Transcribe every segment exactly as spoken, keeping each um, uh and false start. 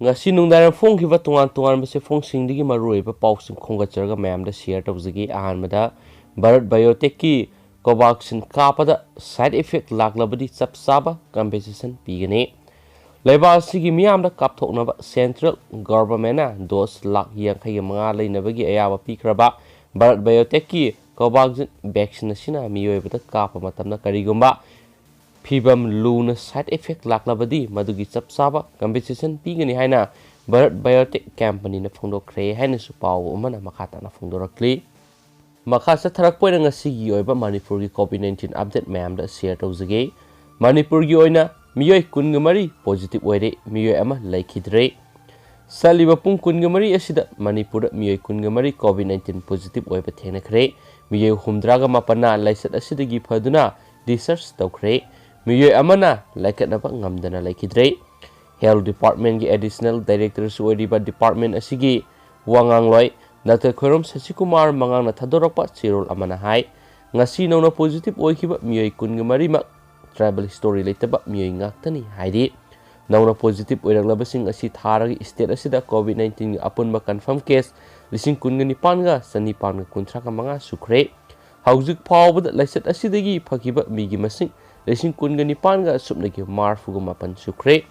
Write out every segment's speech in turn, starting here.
ꯉꯁꯤ ꯅꯨꯡꯗꯥꯡ ꯐꯣꯡꯈꯤꯕ ꯇꯣꯉꯥꯟ ꯇꯣꯉꯥꯟꯕ ꯆꯦꯐꯣꯡꯁꯤꯡꯗꯒꯤ ꯃꯔꯨꯑꯣꯏꯕ ꯄꯥꯎꯁꯤꯡ ꯈꯣꯝꯒꯠꯆꯔꯒ ꯃꯌꯥꯝꯗ ꯁꯤꯌꯔ ꯇꯧꯖꯒꯦ꯫ ꯑꯍꯥꯟꯕꯗ, ꯚꯥꯔꯠ ꯕꯥꯏꯑꯣꯇꯦꯛꯀꯤ ꯀꯣꯚꯥꯛꯁꯤꯟ ꯀꯥꯞꯄꯗ ꯁꯥꯏꯠ ꯏꯐꯦꯛ ꯂꯥꯛꯂꯕꯗꯤ ꯆꯞ ꯆꯥꯕ ꯀꯝꯄꯦꯟꯁꯦꯁꯟ ꯄꯤꯒꯅꯤ꯫ ꯂꯩꯕꯥꯛ ꯑꯁꯤꯒꯤ ꯃꯤꯌꯥꯝꯗ ꯀꯥꯞꯊꯣꯛꯅꯕ ꯁꯦꯟꯇ꯭ꯔꯦꯜ ꯒꯚꯔꯟꯃꯦꯟꯠꯅ ꯗꯣꯁ ꯂꯥꯈ ꯌꯥꯡꯈꯩꯒ ꯃꯉꯥ ꯂꯩꯅꯕꯒꯤ ꯑꯌꯥꯕ ꯄꯤꯈ꯭ꯔꯕ ꯚꯥꯔꯠ ꯕꯥꯏꯑꯣꯇꯦꯛꯀꯤ ꯀꯣꯚꯥꯛꯁꯤꯟ ꯚꯦꯛꯁꯤꯟ ꯑꯁꯤꯅ ꯃꯤꯑꯣꯏꯕꯗ ꯀꯥꯞꯄ ꯃꯇꯝꯗ ꯀꯔꯤꯒꯨꯝꯕ ꯐꯤꯕꯝ ꯂꯨꯅ ꯁꯥꯏꯠ ꯏꯐꯦꯛ ꯂꯥꯛꯂꯕꯗꯤ ꯃꯗꯨꯒꯤ ꯆꯞ ꯆꯥꯕ ꯀꯝꯄꯦꯟꯁꯦꯁꯟ ꯄꯤꯒꯅꯤ ꯍꯥꯏꯅ ꯚꯥꯔꯠ ꯕꯥꯏꯑꯣꯇꯦꯛ ꯀꯝꯄꯅꯤꯅ ꯐꯣꯡꯗꯣꯛꯈ꯭ꯔꯦ ꯍꯥꯏꯅꯁꯨ ꯄꯥꯎ ꯑꯃꯅ ꯃꯈꯥ ꯇꯥꯅ ꯐꯣꯡꯗꯣꯔꯛꯂꯤ꯫ ꯃꯈꯥ ꯆꯠꯊꯔꯛꯄ ꯑꯣꯏꯅ ꯉꯁꯤꯒꯤ ꯑꯣꯏꯕ ꯃꯅꯤꯄꯨꯔꯒꯤ ꯀꯣꯚꯤꯗ ꯅꯥꯏꯟꯇꯤꯟ ꯑꯞꯗꯦꯠ ꯃꯌꯥꯝꯗ ꯁꯤꯌꯔ ꯇꯧꯖꯒꯦ꯫ ꯃꯅꯤꯄꯨꯔꯒꯤ ꯑꯣꯏꯅ ꯃꯤꯑꯣꯏ ꯀꯨꯟꯒ ꯃꯔꯤ ꯄꯣꯖꯤꯇꯤꯚ ꯑꯣꯏꯔꯦ, ꯃꯤꯑꯣꯏ ꯑꯃ ꯂꯩꯈꯤꯗ꯭ꯔꯦ꯫ ꯆꯠꯂꯤꯕ ꯄꯨꯡ ꯀꯨꯟꯒ ꯃꯔꯤ ꯑꯁꯤꯗ ꯃꯅꯤꯄꯨꯔꯗ ꯃꯤꯑꯣꯏ ꯀꯨꯟꯒ ꯃꯔꯤ ꯀꯣꯚꯤꯗ ꯅꯥꯏꯟꯇꯤꯟ ꯄꯣꯖꯤꯇꯤꯚ ꯑꯣꯏꯕ ꯊꯦꯡꯅꯈ꯭ꯔꯦ꯫ ꯃꯤꯑꯣꯏ ꯍꯨꯝꯗ꯭ꯔꯥꯒ ꯃꯥꯄꯟꯅ ꯂꯥꯏꯆꯠ ꯑꯁꯤꯗꯒꯤ ꯐꯗꯨꯅ ꯗꯤꯁꯆꯥꯔꯖ ꯇꯧꯈ꯭ꯔꯦ꯫ ꯃꯤꯑꯣꯏ ꯑꯃꯅ ꯂꯥꯏꯀꯠꯅꯕ ꯉꯝꯗꯅ ꯂꯩꯈꯤꯗ꯭ꯔꯦ꯫ ꯍꯦꯜꯊ ꯗꯤꯄꯥꯔꯠꯃꯦꯟꯠꯀꯤ ꯑꯦꯗꯤꯁꯅꯦꯜ ꯗꯥꯏꯔꯦꯛꯇꯔꯁꯨ ꯑꯣꯏꯔꯤꯕ ꯗꯤꯄꯥꯔꯠꯃꯦꯟꯠ ꯑꯁꯤꯒꯤ ꯋꯥꯉꯥꯡꯂꯣꯏ ꯗꯥꯛꯇꯔ ꯈꯣꯏꯔꯣꯝ ꯁꯁꯤꯀꯨꯃꯥꯔ ꯃꯉꯥꯡꯅ ꯊꯥꯗꯣꯔꯛꯄ ꯆꯦꯔꯣꯜ ꯑꯃꯅ ꯍꯥꯏ, ꯉꯁꯤ ꯅꯧꯅ ꯄꯣꯖꯤꯇꯤꯚ ꯑꯣꯏꯈꯤꯕ ꯃꯤꯑꯣꯏ ꯀꯨꯟꯒ ꯃꯔꯤꯃꯛ ꯇ꯭ꯔꯥꯏꯕꯦꯜ ꯍꯤꯁꯇꯣꯔꯤ ꯂꯩꯇꯕ ꯃꯤꯑꯣꯏ ꯉꯥꯛꯇꯅꯤ ꯍꯥꯏꯔꯤ꯫ ꯅꯧꯅ ꯄꯣꯖꯤꯇꯤꯚ ꯑꯣꯏꯔꯛꯂꯕꯁꯤꯡ ꯑꯁꯤ ꯊꯥꯔꯒ ꯁ꯭ꯇꯦꯠ ꯑꯁꯤꯗ ꯀꯣꯚꯤꯗ ꯅꯥꯏꯟꯇꯤꯟꯒꯤ ꯑꯄꯨꯟꯕ ꯀꯟꯐꯥꯔꯝ ꯀꯦꯁ ꯂꯤꯁꯤꯡ ꯀꯨꯟꯒ ꯅꯤꯄꯥꯟꯒ ꯆꯅꯤꯄꯥꯟꯒ ꯀꯨꯟꯊ꯭ꯔꯥꯒ ꯃꯉꯥ ꯁꯨꯈ꯭ꯔꯦ꯫ ꯍꯧꯖꯤꯛ ꯐꯥꯎꯕꯗ ꯂꯥꯏꯆꯠ ꯑꯁꯤꯗꯒꯤ ꯐꯈꯤꯕ ꯃꯤꯒꯤ ꯃꯁꯤꯡ ꯂꯤꯁꯤꯡ ꯀꯨꯟꯒ ꯅꯤꯄꯥꯟꯒ ꯁꯨꯞꯅꯒꯤ ꯃꯔꯤꯐꯨꯒ ꯃꯥꯄꯟ ꯁꯨꯈ꯭ꯔꯦ꯫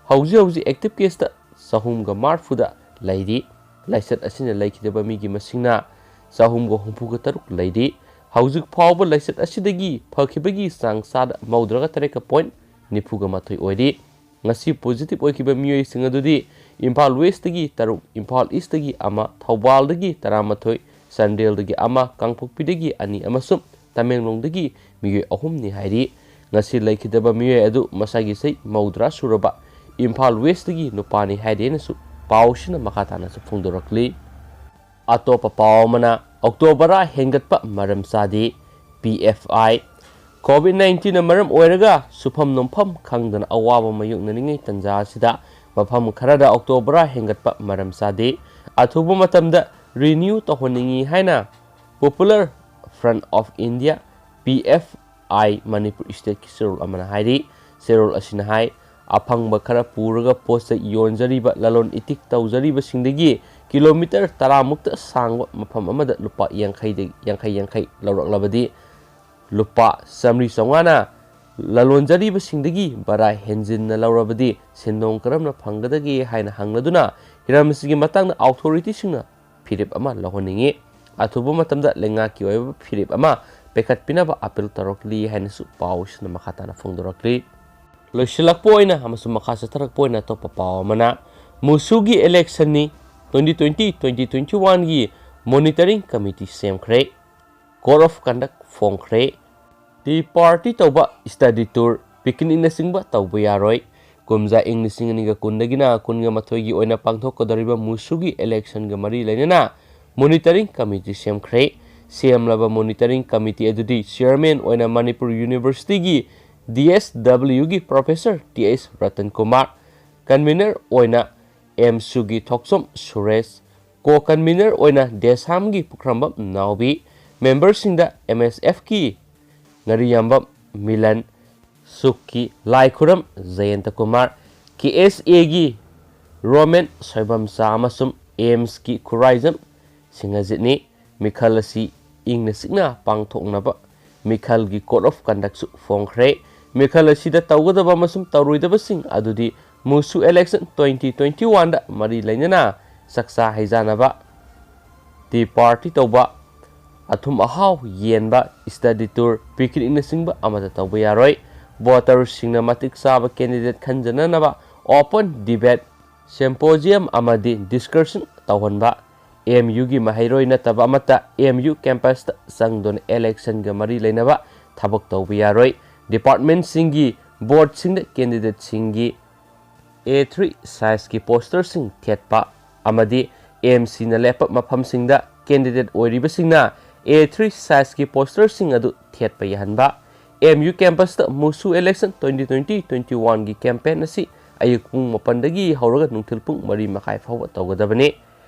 ꯍꯧꯖꯤꯛ ꯍꯧꯖꯤꯛ ꯑꯦꯛꯇꯤꯚ ꯀꯦꯁꯇ ꯆꯍꯨꯝꯒ ꯃꯔꯤꯐꯨꯗ ꯂꯩꯔꯤ꯫ ꯂꯥꯏꯆꯠ ꯑꯁꯤꯅ ꯂꯩꯈꯤꯗꯕ ꯃꯤꯒꯤ ꯃꯁꯤꯡꯅ ꯆꯍꯨꯝꯒ ꯍꯨꯝꯐꯨꯒ ꯇꯔꯨꯛ ꯂꯩꯔꯤ꯫ ꯍꯧꯖꯤꯛ ꯐꯥꯎꯕ ꯂꯥꯏꯆꯠ ꯑꯁꯤꯗꯒꯤ ꯐꯈꯤꯕꯒꯤ ꯆꯥꯡ ꯆꯥꯗ ꯃꯧꯗ꯭ꯔꯥꯒ ꯇꯔꯦꯠꯀ ꯄꯣꯏꯟꯠ ꯅꯤꯐꯨꯒ ꯃꯥꯊꯣꯏ ꯑꯣꯏꯔꯤ꯫ ꯉꯁꯤ ꯄꯣꯖꯤꯇꯤꯚ ꯑꯣꯏꯈꯤꯕ ꯃꯤꯑꯣꯏꯁꯤꯡ ꯑꯗꯨꯗꯤ ꯏꯝꯐꯥꯜ ꯋꯦꯁꯇꯒꯤ ꯇꯔꯨꯛ, ꯏꯝꯐꯥꯜ ꯏꯁꯇꯒꯤ ꯑꯃ, ꯊꯧꯕꯥꯜꯗꯒꯤ ꯇꯔꯥꯃꯥꯊꯣꯏ, ꯆꯥꯟꯗꯦꯜꯗꯒꯤ ꯑꯃ, ꯀꯥꯡꯄꯣꯛꯄꯤꯗꯒꯤ ꯑꯅꯤ ꯑꯃꯁꯨꯡ ꯇꯃꯦꯡꯂꯣꯡꯗꯒꯤ ꯃꯤꯑꯣꯏ ꯑꯍꯨꯝꯅꯤ ꯍꯥꯏꯔꯤ꯫ ꯉꯁꯤ ꯂꯩꯈꯤꯗꯕ ꯃꯤꯑꯣꯏ ꯑꯗꯨ ꯃꯁꯥꯒꯤ ꯆꯍꯤ ꯃꯧꯗ꯭ꯔꯥ ꯁꯨꯔꯕ ꯏꯝꯐꯥꯜ ꯋꯦꯁꯇꯒꯤ ꯅꯨꯄꯥꯅꯤ ꯍꯥꯏꯔꯦꯅꯁꯨ ꯄꯥꯎꯁꯤꯅ ꯃꯈꯥ ꯇꯥꯅꯁꯨ ꯐꯣꯡꯗꯣꯔꯛꯂꯤ꯫ ꯑꯇꯣꯞꯄ ꯄꯥꯎ ꯑꯃꯅ, ꯑꯣꯛꯇꯣ ꯚꯔꯥ ꯍꯦꯟꯒꯠꯄ ꯃꯔꯝ ꯆꯥꯗꯦ, ꯄꯤ ꯑꯦꯐ ꯑꯥꯏ꯫ ꯀꯣꯚꯤꯗ ꯅꯥꯏꯟꯇꯤꯟꯅ ꯃꯔꯝ ꯑꯣꯏꯔꯒ ꯁꯨꯐꯝ ꯅꯣꯝꯐꯝ ꯈꯪꯗꯅ ꯑꯋꯥꯕ ꯃꯥꯌꯣꯛꯅꯔꯤꯉꯩ ꯇꯥꯟꯖꯥ ꯑꯁꯤꯗ ꯃꯐꯝ ꯈꯔꯗ ꯑꯣꯛꯇꯣ ꯚꯔꯥ ꯍꯦꯟꯒꯠꯄ ꯃꯔꯝ ꯆꯥꯗꯦ꯫ ꯑꯊꯨꯕ ꯃꯇꯝꯗ ꯔꯤꯅ꯭ꯌꯨ ꯇꯧꯍꯟꯅꯤꯡꯏ ꯍꯥꯏꯅ popular front of India, P F I, Manipur ꯁ꯭ꯇꯦꯠꯀꯤ ꯆꯦꯔꯣꯜ ꯑꯃꯅ ꯍꯥꯏꯔꯤ꯫ ꯆꯦꯔꯣꯜ ꯑꯁꯤꯅ ꯍꯥꯏ, ꯑꯐꯪꯕ ꯈꯔ ꯄꯨꯔꯒ ꯄꯣꯠ ꯆꯩ ꯌꯣꯟꯖꯔꯤꯕ, ꯂꯂꯣꯟ ꯏꯇꯤꯛ ꯇꯧꯖꯔꯤꯕꯁꯤꯡꯗꯒꯤ ꯀꯤꯂꯣꯃꯤꯇꯔ ꯇꯔꯥ ꯃꯨꯛꯇ ꯁꯥꯡꯕ ꯃꯐꯝ ꯑꯃꯗ ꯂꯨꯄꯥ ꯌꯥꯡꯈꯩꯗꯒꯤ, ꯌꯥꯡꯈꯩ ꯌꯥꯡꯈꯩ ꯂꯧꯔꯛꯂꯕꯗꯤ, ꯂꯨꯄꯥ ꯆꯥꯝꯃꯔꯤ ꯆꯥꯝꯃꯉꯥꯅ ꯂꯂꯣꯟꯖꯔꯤꯕꯁꯤꯡꯗꯒꯤ ꯚꯔꯥ ꯍꯦꯟꯖꯤꯟꯅ ꯂꯧꯔꯕꯗꯤ ꯁꯦꯟꯗꯣꯡ ꯀꯔꯝꯅ ꯐꯪꯒꯗꯒꯦ ꯍꯥꯏꯅ ꯍꯪꯂꯗꯨꯅ, ꯍꯤꯔꯝ ꯑꯁꯤꯒꯤ ꯃꯇꯥꯡꯗ ꯑꯣꯊꯣꯔꯤꯇꯤꯁꯤꯡꯅ ꯐꯤꯔꯦꯞ ꯑꯃ ꯂꯧꯍꯟꯅꯤꯡꯏ꯫ ꯑꯊꯨꯕ ꯃꯇꯝꯗ ꯂꯩꯉꯥꯛꯀꯤ ꯑꯣꯏꯕ ꯐꯤꯔꯦꯞ ꯑꯃ ꯄꯤꯈꯠꯄꯤꯅꯕ ꯑꯄꯤꯜ ꯇꯧꯔꯛꯂꯤ ꯍꯥꯏꯅꯁꯨ ꯄꯥꯎꯁꯤꯅ ꯃꯈꯥ ꯇꯥꯅ ꯐꯣꯡꯗꯣꯔꯛꯂꯤ꯫ ꯂꯣꯏꯁꯤꯜꯂꯛꯄ ꯑꯣꯏꯅ ꯑꯃꯁꯨꯡ ꯃꯈꯥ ꯆꯠꯊꯔꯛꯄ ꯑꯣꯏꯅ ꯑꯇꯣꯞꯄ ꯄꯥꯎ ꯑꯃꯅ, ꯃꯨꯁꯨꯒꯤ ꯏꯂꯦꯛꯁꯟꯅꯤ, twenty twenty, twenty twenty-one ꯒꯤ monitoring committee ꯁꯦꯝꯈ꯭ꯔꯦ, code of conduct ꯐꯣꯡꯈ꯭ꯔꯦ, ꯇꯤ ꯄꯥꯔꯇꯤ ꯇꯧꯕ, study tour, ꯄꯤꯛꯅꯤꯛꯅꯆꯤꯡꯕ ꯇꯧꯕ ꯌꯥꯔꯣꯏ꯫ ꯀꯨꯝꯖꯥ ꯏꯪ ꯂꯤꯁꯤꯡ ꯑꯅꯤꯒ ꯀꯨꯟꯗꯒꯤꯅ ꯀꯨꯟꯒ ꯃꯥꯊꯣꯏꯒꯤ ꯑꯣꯏꯅ ꯄꯥꯡꯊꯣꯛꯀꯗꯧꯔꯤꯕ ꯃꯨꯁꯨꯒꯤ ꯏꯂꯦꯛꯁꯟꯒ ꯃꯔꯤ ꯂꯩꯅꯅ monitoring committee ꯁꯦꯝꯈ꯭ꯔꯦ꯫ ꯁꯦꯝꯂꯕ monitoring committee ꯑꯗꯨꯗꯤ chairman ꯑꯣꯏꯅ ꯃꯅꯤꯄꯨꯔ ꯌꯨꯅꯤꯚꯔꯁꯤꯇꯤꯒꯤ ꯗꯤ ꯑꯦꯁ ꯗꯕ꯭ꯂꯤꯎꯒꯤ professor T S Ratan Kumar, convener ꯑꯣꯏꯅ ꯑꯦꯝꯁꯨꯒꯤ ꯊꯣꯛꯆꯣꯝ ꯁꯨꯔꯦꯁ, co-convener ꯑꯣꯏꯅ ꯗꯦꯁꯥꯝꯒꯤ ꯄꯨꯈ꯭ꯔꯝꯕꯝ ꯅꯥꯎꯕꯤ, memberꯁꯤꯡꯗ ꯑꯦꯝ ꯑꯦꯁ ꯑꯦꯐꯀꯤ ꯉꯥꯔꯤꯌꯥꯝꯕꯝ ꯃꯤꯂꯟ, ꯁꯨꯛꯀꯤ ꯂꯥꯏꯈꯨꯔꯝ ꯖꯌꯟꯇ ꯀꯨꯃꯥꯔ, ꯀꯦ ꯑꯦꯁ ꯑꯦꯒꯤ ꯔꯣꯃꯦꯟ ꯁꯣꯏꯕꯝꯆꯥ ꯑꯃꯁꯨꯡ ꯑꯦꯝꯁꯀꯤ ꯈꯨꯔꯥꯏꯖꯝ ꯁꯤꯡꯍꯖꯤꯠꯅꯤ꯫ ꯃꯤꯈꯜ ꯑꯁꯤ ꯏꯪꯅ ꯆꯤꯛꯅ ꯄꯥꯡꯊꯣꯛꯅꯕ ꯃꯤꯈꯜꯒꯤ code of conductꯁꯨ ꯐꯣꯡꯈ꯭ꯔꯦ꯫ ꯃꯤꯈꯜ ꯑꯁꯤꯗ ꯇꯧꯒꯗꯕ ꯑꯃꯁꯨꯡ ꯇꯧꯔꯣꯏꯗꯕꯁꯤꯡ ꯑꯗꯨꯗꯤ ꯃꯨꯁꯨ election twenty twenty-oneꯗ ꯃꯔꯤ ꯂꯩꯅꯅ ꯆꯥꯛꯆꯥ ꯍꯩꯖꯥꯅꯕ, tea party ꯇꯧꯕ, ꯑꯊꯨꯝ ꯑꯍꯥꯎ ꯌꯦꯟꯕ, study tour, picnicꯅꯆꯤꯡꯕ ꯑꯃꯠꯇ ꯇꯧꯕ ꯌꯥꯔꯣꯏ꯫ Voterꯁꯤꯡꯅ ꯃꯇꯤꯛ ꯆꯥꯕ candidate ꯈꯟꯖꯅꯅꯕ open debate, symposium ꯑꯃꯗꯤ discussion ꯇꯧꯍꯟꯕ꯫ ꯑꯦꯝ ꯌꯨꯒꯤ ꯃꯍꯩꯔꯣꯏ ꯅꯠꯇꯕ ꯑꯃꯠꯇ ꯑꯦꯝ ꯌꯨ campusꯇ ꯆꯪꯗꯨꯅ electionꯒ ꯃꯔꯤ ꯂꯩꯅꯕ ꯊꯕꯛ ꯇꯧꯕ ꯌꯥꯔꯣꯏ꯫ Departmentꯁꯤꯡꯒꯤ boardꯁꯤꯡꯗ candidateꯁꯤꯡꯒꯤ A three sizeꯀꯤ posterꯁꯤꯡ ꯊꯦꯠꯄ ꯑꯃꯗꯤ ꯑꯦꯝꯁꯤꯅ ꯂꯦꯞꯄ ꯃꯐꯝꯁꯤꯡꯗ candidate ꯑꯣꯏꯔꯤꯕꯁꯤꯡꯅ A three sizeꯀꯤ posterꯁꯤꯡ ꯑꯗꯨ ꯊꯦꯠꯄ ꯌꯥꯍꯟꯕ꯫ ꯑꯦꯝ ꯌꯨ campusꯇ ꯃꯨꯁꯨ election twenty twenty twenty-oneꯒꯤ campaign ꯑꯁꯤ ꯑꯌꯨꯛ ꯄꯨꯡ ꯃꯥꯄꯟꯗꯒꯤ ꯍꯧꯔꯒ ꯅꯨꯡꯊꯤꯜ ꯄꯨꯡ ꯃꯔꯤ ꯃꯈꯥꯏ ꯐꯥꯎꯕ ꯇꯧꯒꯗꯕꯅꯤ꯫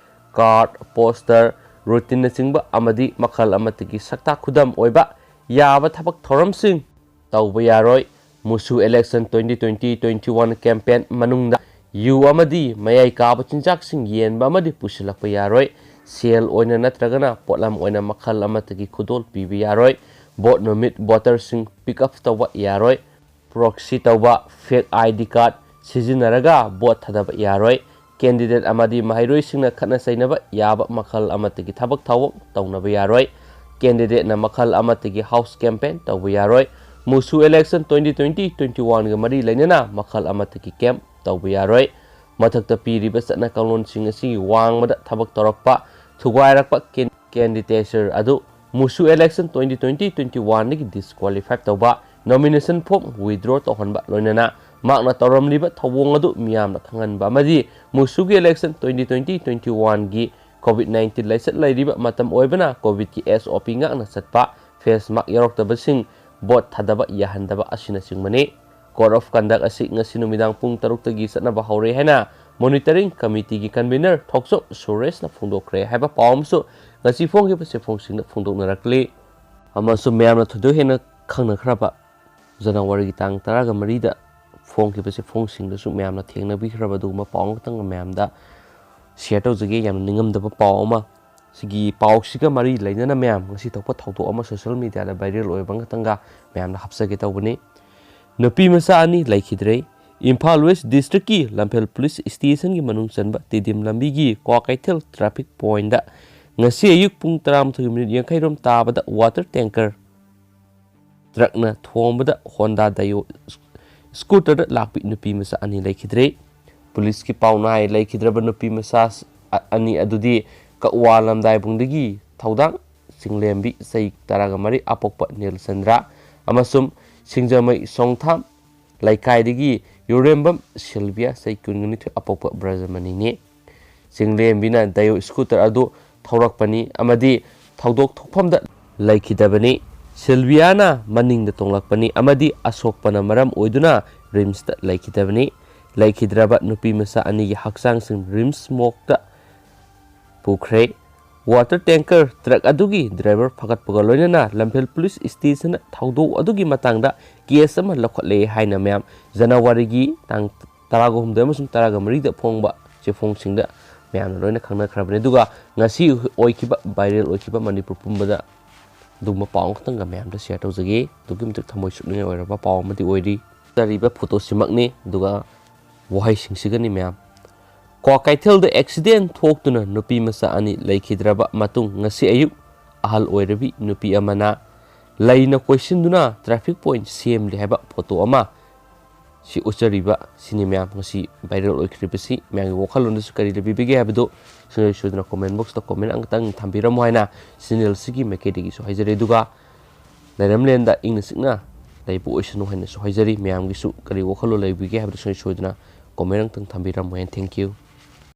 Card, poster, routineꯅꯆꯤꯡꯕ ꯑꯃꯗꯤ ꯃꯈꯜ ꯑꯃꯠꯇꯒꯤ ꯁꯛꯇꯥꯛ ꯈꯨꯗꯝ ꯑꯣꯏꯕ ꯌꯥꯕ ꯊꯕꯛ ꯊꯧꯔꯝꯁꯤꯡ ꯇꯧꯕ ꯌꯥꯔꯣꯏ꯫ ꯃꯨꯁꯨ election twenty twenty twenty one campaign ꯃꯅꯨꯡꯗ ꯌꯨ ꯑꯃꯗꯤ ꯃꯌꯥꯏ ꯀꯥꯕ ꯆꯤꯟꯖꯥꯛꯁꯤꯡ ꯌꯦꯟꯕ ꯑꯃꯗꯤ ꯄꯨꯁꯤꯜꯂꯛꯄ ꯌꯥꯔꯣꯏ꯫ ꯁꯦꯜ ꯑꯣꯏꯅ ꯅꯠꯇ꯭ꯔꯒꯅ ꯄꯣꯠꯂꯝ ꯑꯣꯏꯅ ꯃꯈꯜ ꯑꯃꯠꯇꯒꯤ ꯈꯨꯗꯣꯜ ꯄꯤꯕ ꯌꯥꯔꯣꯏ꯫ ꯚꯣꯠ ꯅꯨꯃꯤꯠ ꯚꯣꯇꯔꯁꯤꯡ pick up ꯇꯧꯕ ꯌꯥꯔꯣꯏ꯫ Proxy ꯇꯧꯕ, fake ID card ꯁꯤꯖꯤꯟꯅꯔꯒ ꯚꯣꯠ ꯊꯥꯗꯕ ꯌꯥꯔꯣꯏ꯫ Candidate ꯑꯃꯗꯤ ꯃꯍꯩꯔꯣꯏꯁꯤꯡꯅ ꯈꯠꯅ ꯆꯩꯅꯕ ꯌꯥꯕ ꯃꯈꯜ ꯑꯃꯠꯇꯒꯤ ꯊꯕꯛ ꯊꯧꯑꯣꯡ ꯇꯧꯅꯕ ꯌꯥꯔꯣꯏ꯫ Candidateꯅ ꯃꯈꯜ ꯑꯃꯠꯇꯒꯤ house campaign ꯇꯧꯕ ꯌꯥꯔꯣꯏ꯫ ꯃꯨꯁꯨ election twenty twenty twenty oneꯒ ꯃꯔꯤ ꯂꯩꯅꯅ ꯃꯈꯜ ꯑꯃꯠꯇꯒꯤ camp ꯇꯧꯕ ꯌꯥꯔꯣꯏ꯫ ꯃꯊꯛꯇ ꯄꯤꯔꯤꯕ ꯆꯠꯅ ꯀꯥꯡꯂꯣꯟꯁꯤꯡ ꯑꯁꯤꯒꯤ ꯋꯥꯡꯃꯗ ꯊꯕꯛ ꯇꯧꯔꯛꯄ, ꯊꯨꯒꯥꯏꯔꯛꯄ, can- candidature ꯑꯗꯨ ꯃꯨꯁꯨ election twenty twenty twenty oneꯗꯒꯤ disqualify ꯇꯧꯕ, nomination form withdraw ꯇꯧꯍꯟꯕ, ꯂꯣꯏꯅꯅ ꯃꯍꯥꯛꯅ ꯇꯧꯔꯝꯂꯤꯕ ꯊꯧꯑꯣꯡ ꯑꯗꯨ ꯃꯤꯌꯥꯝꯅ ꯈꯪꯍꯟꯕ ꯑꯃꯗꯤ ꯃꯨꯁꯨꯒꯤ election twenty twenty twenty oneꯒꯤ COVID nineteen ꯂꯥꯏꯆꯠ ꯂꯩꯔꯤꯕ ꯃꯇꯝ ꯑꯣꯏꯕꯅ COVIDꯀꯤ SOP ꯉꯥꯛꯅ ꯆꯠꯄ, face mask ꯌꯥꯎꯔꯛꯇꯕꯁꯤꯡ ꯚꯣꯠ ꯊꯥꯗꯕ ꯌꯥꯍꯟꯗꯕ ꯑꯁꯤꯅꯆꯤꯡꯕꯅꯤ꯫ Code of Conduct ꯑꯁꯤ ꯉꯁꯤ ꯅꯨꯃꯤꯗꯥꯡ ꯄꯨꯡ ꯇꯔꯨꯛꯇꯒꯤ ꯆꯠꯅꯕ ꯍꯧꯔꯦ ꯍꯥꯏꯅ Monitoring Committeeꯒꯤ convener ꯊꯣꯛꯆꯣꯝ ꯁꯨꯔꯦꯁꯅ ꯐꯣꯡꯗꯣꯛꯈ꯭ꯔꯦ ꯍꯥꯏꯕ ꯄꯥꯎ ꯑꯃꯁꯨ ꯉꯁꯤ ꯐꯣꯡꯈꯤꯕ ꯆꯦꯐꯣꯡꯁꯤꯡꯗ ꯐꯣꯡꯗꯣꯛꯅꯔꯛꯂꯤ꯫ ꯑꯃꯁꯨꯡ ꯃꯌꯥꯝꯅ ꯊꯣꯏꯗꯣꯛ ꯍꯦꯟꯅ ꯈꯪꯅꯈ꯭ꯔꯕ ꯖꯅꯋꯥꯔꯤꯒꯤ ꯇꯥꯡ ꯇꯔꯥꯒ ꯃꯔꯤꯗ ꯐꯣꯡꯈꯤꯕ ꯆꯦꯐꯣꯡꯁꯤꯡꯗꯁꯨ ꯃꯌꯥꯝꯅ ꯊꯦꯡꯅꯕꯤꯈ꯭ꯔꯕ ꯑꯗꯨꯒꯨꯝꯕ ꯄꯥꯎ ꯑꯃꯈꯛꯇꯪ ꯃꯌꯥꯝꯗ share ꯇꯧꯖꯒꯦ꯫ ꯌꯥꯝꯅ ꯅꯤꯡꯉꯝꯗꯕ ꯄꯥꯎ ꯑꯃ, ꯁꯤꯒꯤ ꯄꯥꯎꯁꯤꯒ ꯃꯔꯤ ꯂꯩꯅꯅ ꯃꯌꯥꯝ ꯉꯁꯤ ꯊꯣꯛꯄ ꯊꯧꯗꯣꯛ ꯑꯃ social mediaꯗ viral ꯑꯣꯏꯕ ꯑꯃꯈꯛꯇꯪꯒ ꯃꯌꯥꯝꯗ ꯍꯥꯞꯆꯒꯦ ꯇꯧꯕꯅꯤ꯫ ꯅꯨꯄꯤ ꯃꯆꯥ ꯑꯅꯤ ꯂꯩꯈꯤꯗ꯭ꯔꯦ꯫ ꯏꯝꯐꯥꯜ West Districtꯀꯤ ꯂꯝꯐꯦꯜ Police Stationꯒꯤ ꯃꯅꯨꯡ ꯆꯟꯕ ꯇꯤꯗꯤꯝ ꯂꯝꯕꯤꯒꯤ ꯀ꯭ꯋꯥꯀꯩꯊꯦꯜ traffic pointꯗ ꯉꯁꯤ ꯑꯌꯨꯛ ꯄꯨꯡ ꯇꯔꯥꯃꯥꯊꯣꯏ ꯃꯤꯅꯤꯠ ꯌꯥꯡꯈꯩꯔꯣꯝ ꯇꯥꯕꯗ water tanker truckꯅ ꯊꯣꯝꯕꯗ Honda Dio scooterꯗ ꯂꯥꯛꯄꯤ ꯅꯨꯄꯤ ꯃꯆꯥ ꯑꯅꯤ ꯂꯩꯈꯤꯗ꯭ꯔꯦ꯫ Policeꯀꯤ ꯄꯥꯎꯅꯥꯏ ꯂꯩꯈꯤꯗ꯭ꯔꯕ ꯅꯨꯄꯤ ꯃꯆꯥ ꯑꯅꯤ ꯑꯗꯨꯗꯤ ꯀꯛꯋꯥ ꯂꯝꯗꯥꯏꯕꯨꯡꯗꯒꯤ ꯊꯧꯗꯥꯡ ꯆꯤꯡꯂꯦꯝꯕꯤ ꯆꯍꯤ ꯇꯔꯥꯒ ꯃꯔꯤ ꯑꯄꯣꯛꯄ ꯅꯤꯜꯆꯟꯗ꯭ꯔ ꯑꯃꯁꯨꯡ ꯁꯤꯡꯖꯃꯩ ꯁꯣꯡꯊꯥꯝ ꯂꯩꯀꯥꯏꯗꯒꯤ ꯌꯨꯔꯦꯝꯕꯝ ꯁꯤꯜꯕꯤꯌꯥ ꯆꯍꯤ ꯀꯨꯟꯅꯤꯊꯣꯏ ꯑꯄꯣꯛꯄ ꯕ꯭ꯔꯖꯃꯅꯤꯅꯤ꯫ ꯆꯤꯡꯂꯦꯝꯕꯤꯅ Dio scooter ꯑꯗꯨ ꯊꯧꯔꯛꯄꯅꯤ ꯑꯃꯗꯤ ꯊꯧꯗꯣꯛ ꯊꯣꯛꯐꯝꯗ ꯂꯩꯈꯤꯗꯕꯅꯤ꯫ ꯁꯤꯜꯕꯤꯌꯥꯅ ꯃꯅꯤꯡꯗ ꯇꯣꯡꯂꯛꯄꯅꯤ ꯑꯃꯗꯤ ꯑꯁꯣꯛꯄꯅ ꯃꯔꯝ ꯑꯣꯏꯗꯨꯅ RIMSꯇ ꯂꯩꯈꯤꯗꯕꯅꯤ꯫ ꯂꯩꯈꯤꯗ꯭ꯔꯕ ꯅꯨꯄꯤ ꯃꯆꯥ ꯑꯅꯤꯒꯤ ꯍꯛꯆꯥꯡꯁꯤꯡ RIMS morgueꯇ ꯄꯨꯈ꯭ꯔꯦ꯫ Water tanker truck ꯑꯗꯨꯒꯤ driver ꯐꯥꯒꯠꯄꯒ ꯂꯣꯏꯅꯅ ꯂꯝꯐꯦꯜ police stationꯗ ꯊꯧꯗꯣꯛ ꯑꯗꯨꯒꯤ ꯃꯇꯥꯡꯗ case ꯑꯃ ꯂꯧꯈꯠꯂꯦ ꯍꯥꯏꯅ ꯃꯌꯥꯝ ꯖꯅꯋꯥꯔꯤꯒꯤ ꯇꯥꯡ ꯇꯔꯥꯒ ꯍꯨꯝꯗꯣꯏ ꯑꯃꯁꯨꯡ ꯇꯔꯥꯒ ꯃꯔꯤꯗ ꯐꯣꯡꯕ ꯆꯦꯐꯣꯡꯁꯤꯡꯗ ꯃꯌꯥꯝꯅ ꯂꯣꯏꯅ ꯈꯪꯅꯈ꯭ꯔꯕꯅꯤ꯫ ꯑꯗꯨꯒ ꯉꯁꯤ ꯑꯣꯏꯈꯤꯕ, viral ꯑꯣꯏꯈꯤꯕ ꯃꯅꯤꯄꯨꯔ ꯄꯨꯝꯕꯗ ꯑꯗꯨꯒꯨꯝꯕ ꯄꯥꯎ ꯑꯃꯈꯛꯇꯪꯒ ꯃꯌꯥꯝꯗ share ꯇꯧꯖꯒꯦ꯫ ꯑꯗꯨꯛꯀꯤ ꯃꯇꯤꯛ ꯊꯃꯣꯏ ꯁꯣꯛꯅꯤꯡꯉꯥꯏ ꯑꯣꯏꯔꯕ ꯄꯥꯎ ꯑꯃꯗꯤ ꯑꯣꯏꯔꯤ꯫ ꯆꯠꯆꯔꯤꯕ photoꯁꯤꯃꯛꯅꯤ꯫ ꯑꯗꯨꯒ ꯋꯥꯍꯩꯁꯤꯡꯁꯤꯒꯅꯤ ꯃꯌꯥꯝ꯫ ꯀ꯭ꯋꯥꯀꯩꯊꯦꯜꯗ accident ꯊꯣꯛꯇꯨꯅ ꯅꯨꯄꯤ ꯃꯆꯥ ꯑꯅꯤ ꯂꯩꯈꯤꯗ꯭ꯔꯕ ꯃꯇꯨꯡ ꯉꯁꯤ ꯑꯌꯨꯛ ꯑꯍꯜ ꯑꯣꯏꯔꯕꯤ ꯅꯨꯄꯤ ꯑꯃꯅ ꯂꯩꯅ ꯀꯣꯏꯁꯤꯟꯗꯨꯅ traffic point ꯁꯦꯝꯂꯤ ꯍꯥꯏꯕ photo ꯑꯃ ꯁꯤ ꯎꯠꯆꯔꯤꯕ ꯁꯤꯅꯤ ꯃꯌꯥꯝ ꯉꯁꯤ viral ꯑꯣꯏꯈ꯭ꯔꯤꯕꯁꯤ꯫ ꯃꯌꯥꯝꯒꯤ ꯋꯥꯈꯜꯂꯣꯟꯗꯁꯨ ꯀꯔꯤ ꯂꯩꯕꯤꯕꯒꯦ ꯍꯥꯏꯕꯗꯨ ꯁꯨꯡꯁꯣꯏ ꯁꯣꯏꯗꯅ comment boxꯇ comment ꯑꯃꯇꯪ ꯊꯝꯕꯤꯔꯝꯃꯨ ꯍꯥꯏꯅ channelꯁꯤꯒꯤ ꯃꯥꯏꯀꯩꯗꯒꯤꯁꯨ ꯍꯥꯏꯖꯔꯤ꯫ ꯑꯗꯨꯒ ꯂꯩꯔꯝꯂꯦꯟꯗ ꯏꯪꯅ ꯆꯤꯛꯅ ꯂꯩꯕ ꯑꯣꯏꯁꯅꯨ ꯍꯥꯏꯅꯁꯨ ꯍꯥꯏꯖꯔꯤ꯫ ꯃꯌꯥꯝꯒꯤꯁꯨ ꯀꯔꯤ ꯋꯥꯈꯜꯂꯣꯟ ꯂꯩꯕꯤꯒꯦ ꯍꯥꯏꯕꯗꯨ ꯁꯨꯡꯁꯣꯏ ꯁꯣꯏꯗꯅ comment ꯑꯃꯇꯪ ꯊꯝꯕꯤꯔꯝꯃꯨ ꯍꯥꯏꯅ꯫ Thank you꯫